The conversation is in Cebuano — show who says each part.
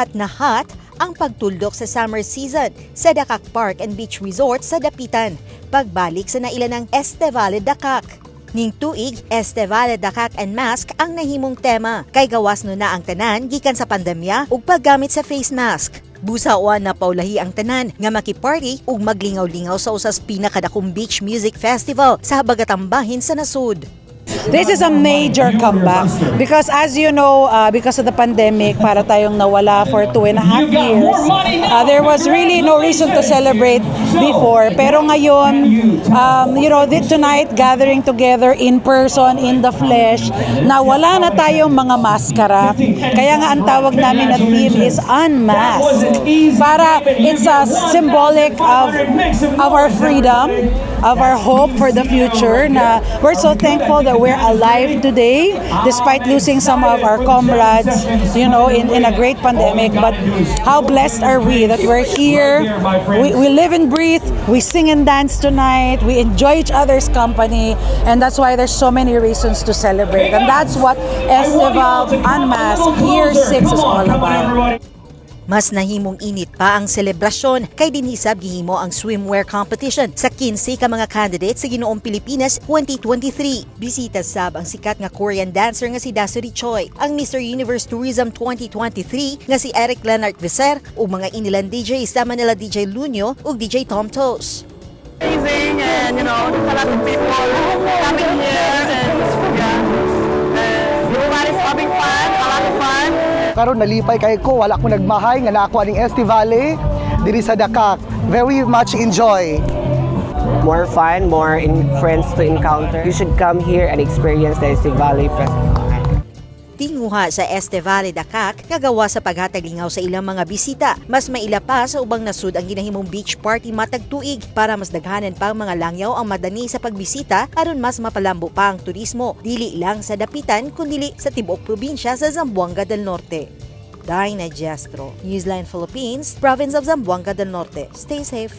Speaker 1: Hot na hot ang pagtuldok sa summer season sa Dakak Park and Beach Resort sa Dapitan. Pagbalik sa nailanang Estevale Dakak. Ning tuig, Estevale Dakak Unmask ang nahimong tema kay gawas no na ang tanan gikan sa pandemya ug paggamit sa face mask. Busawan na paulahi ang tanan nga makiparty ug maglingaw-lingaw sa usas pinakadakong beach music festival sa habagatang bahin sa nasud.
Speaker 2: This is a major comeback because, as you know, because of the pandemic, para tayong nawala for 2.5 years. There was really no reason to celebrate before. Pero ngayon, tonight, gathering together in person, in the flesh, na wala na tayong mga maskara. Kaya nga ang tawag namin na theme is "Unmasked." Para it's a symbolic of our freedom, of our hope for the future na we're so thankful that we're alive today despite losing some of our comrades in a great pandemic. But how blessed are we that we're here? We live and breathe, we sing and dance tonight, we enjoy each other's company, and that's why there's so many reasons to celebrate. And that's what Estival Unmasked Year 6 is all about.
Speaker 1: Mas nahimong init pa ang selebrasyon kay dinhi sab gihimo ang swimwear competition sa 15 ka mga candidates sa Ginoong Pilipinas 2023. Bisita sab ang sikat nga Korean dancer nga si Dasuri Choi, ang Mr. Universe Tourism 2023 nga si Eric Leonard Visser ug mga inilan DJ sa Manila, DJ Lunyo ug DJ Tom Toes.
Speaker 3: Amazing and there's a lot of people coming here and yeah, and everybody's having fun, a lot of fun.
Speaker 4: Karon nalipay kay ko, wala ko nagmahay nga naa ko aning Estevale diri sa Dakak. Very much enjoy.
Speaker 5: More fun, more in friends to encounter. You should come here and experience the Estevale Festival.
Speaker 1: Tinguha sa Estevale Dakak nga gawas sa paghatag lingaw sa ilang mga bisita. Mas maila pa sa ubang nasud ang ginahimong beach party matag tuig para mas daghanan pa ang mga langyaw ang madani sa pagbisita aron mas mapalambo pa ang turismo dili lang sa Dapitan kundi sa tibuok probinsya sa Zamboanga del Norte. Dinah Gestro, Newsline Philippines, Province of Zamboanga del Norte. Stay safe.